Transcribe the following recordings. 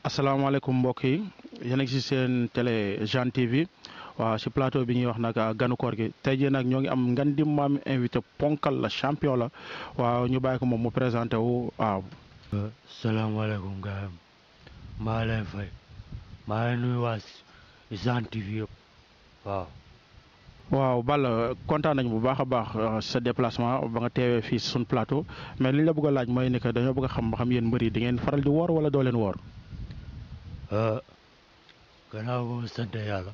asalaamaaleykum mbokk yi yéen a ngi si seen télé Jean TV waaw si plateau bi ñuy wax nag ganu koor gi tey jii nag ñoo ngi am ngan di maam invité ponkal la champion la waaw ñu bàyyi ko moom mu présenté wu waaw. salaamaaleykum gars yi maa lay fay maa ngi nuyu waa Jean TV yëpp waaw. waaw Balla kontaan nañu bu baax a baax sa déplacement ba nga teewee fii suñu plateau mais li ñu la bëgg a laaj mooy ni que dañoo bëgg a xam ba xam yéen mbër yi di ngeen faral di woor wala doo leen woor. gannaaw ba ma sant yàlla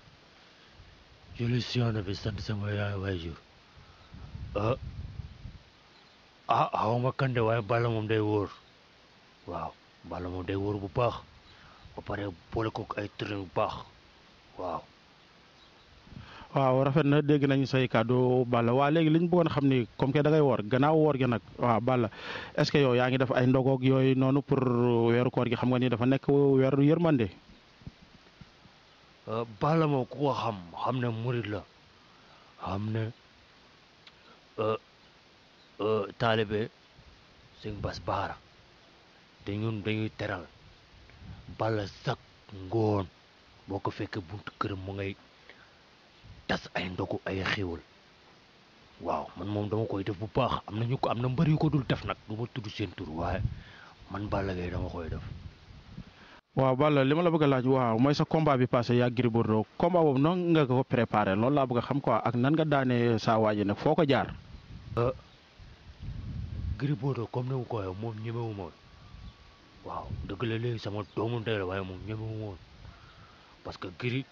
julli si yoon bi sant sama yaay waajur xaw ma kande waaye Balla moom day wóor waaw Balla moom day wóor bu baax ba pare boole ko ay tërën bu baax waaw. waaw rafet na dégg nañu say kàddu Balla waa léegi li ñu bëggoon xam ni comme que da ngay woor gannaaw woor gi nag waaw Balla est-ce que yow yaa ngi def ay ndogoog yooyu noonu pour weeru koor gi xam nga ni dafa nekk weeru yërmande. Balla moom ku ko xam ne murid la xam ne taalibe sëñ Bas Baara te ñun dañuy teral Balla sak ngoon boo ko fekkee buntu këram mu ngay tas ay ndogu ay xéwal waaw man moom dama koy def bu baax am na mbër yu ko dul def nag du ma tudd seen tur waaye man Balla Gaye dama koy def. waaw Balla li ma la bëgg a laaj waaw mooy sa combat bi passé yaa Gris Bordeaux combat boobu noonu nga ko préparé loolu laa bëgg a xam quoi ak nan nga daanee saa waaji nag foo ko jaar. Gris Bordeaux comme ni mu ko waxee moom ñemewu ma waaw dëgg la léegi sama doomu ndey la waaye moom ñemewu ma parce que Gris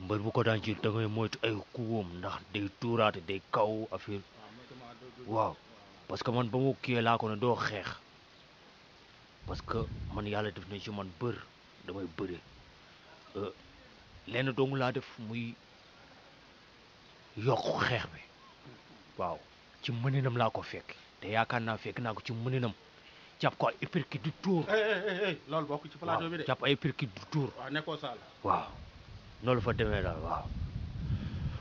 mbër bu ko daan ci da ngay moytu ay kuwam ndax day tuuraate day kaw affaire waaw parce que man ba mu kiyee laa ko ne doo xeex parce que man yàlla def na ci man damay bëre lenn dong laa def muy yokk xeex bi waaw ci mëninam laa ko fekk te yaakaar naa fekk naa ko ci mëninam jàpp ko ay uppercut du tour loolu bokk ci plateau bi de jàpp ay uppercut du tour waaw nekkoo saal waaw noonu fa demee daal waaw.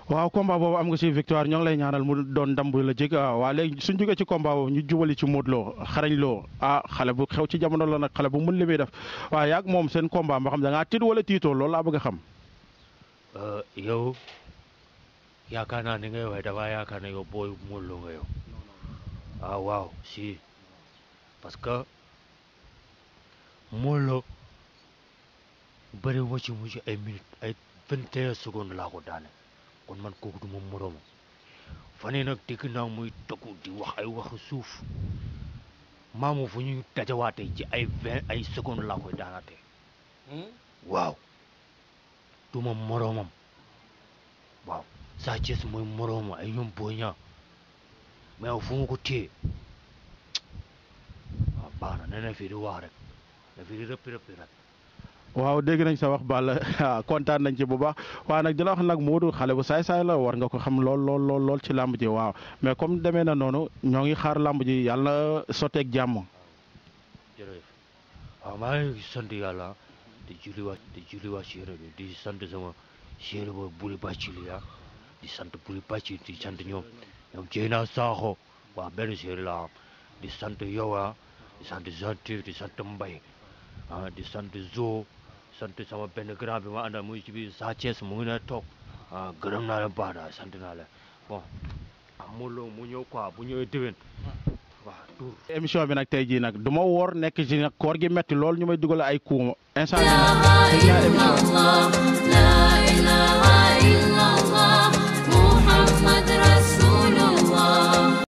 waaw combat boobu am nga si victoire ñoo ngi lay ñaanal mu doon ndam bu la jég waa léegi suñ jógee ci combat boobu ñu jubali ci Modou Lo xarañ Lo xale bu xew ci jamono la nag xale bu mën li muy def waaw yaag moom seen combat ba xam da ngaa tiit wala tiitoo loolu laa bëgg a xam. yow yaakaar naa ni ngay waxee dafa yaakaar ne yow booy Modou Lo nga yow waaw si parce que Modou Lo bëri wu ci mu ci ay minutes ay 21 secondes laa ko daane kon man kooku du ma moroomam fan yii nag dégg naa muy tëggu di wax ay waxu suuf maamu fu ñuy dajawaatee ci ay 20 secondes laa koy daanaatee waaw du ma moroomam waaw Sa Thiès mooy moroomam ay ñoom Boña mais fu ma ko téye waaw baax na nee na fii di wax rek na fii di rëppi rek. waaw dégg nañ sa wax Balla kontaan nañ ci bu baax waaw nag dina wax nag Modou xale bu saay-saay la war nga ko xam lool ci làmb ji waaw mais comme demee na noonu ñoo ngi xaar làmb ji yàlla na sotteeg jàmm. jërëjëf waaw maa ngi sant yàlla di julliwaat ci yére bi di sant sama chéri ba buri bàccili di sant buri bàccili di sant ñoom Jeyna Sakho waaw benn chéri la am di sant yow di sant Gentil di sant Mbaye di sant Zo sant sama benn grand bi ma àndal muy ci biir Sa Thiès mu ngi ne toog gërëm naa leen baax daal sant naa leen bon Modou Lo mu ñëw quoi bu ñëwee déwén waaw tur. émission bi nag tey jii nag du ma woor nekk ci nag koor gi metti lool ñu may dugal ay coups instant bi nag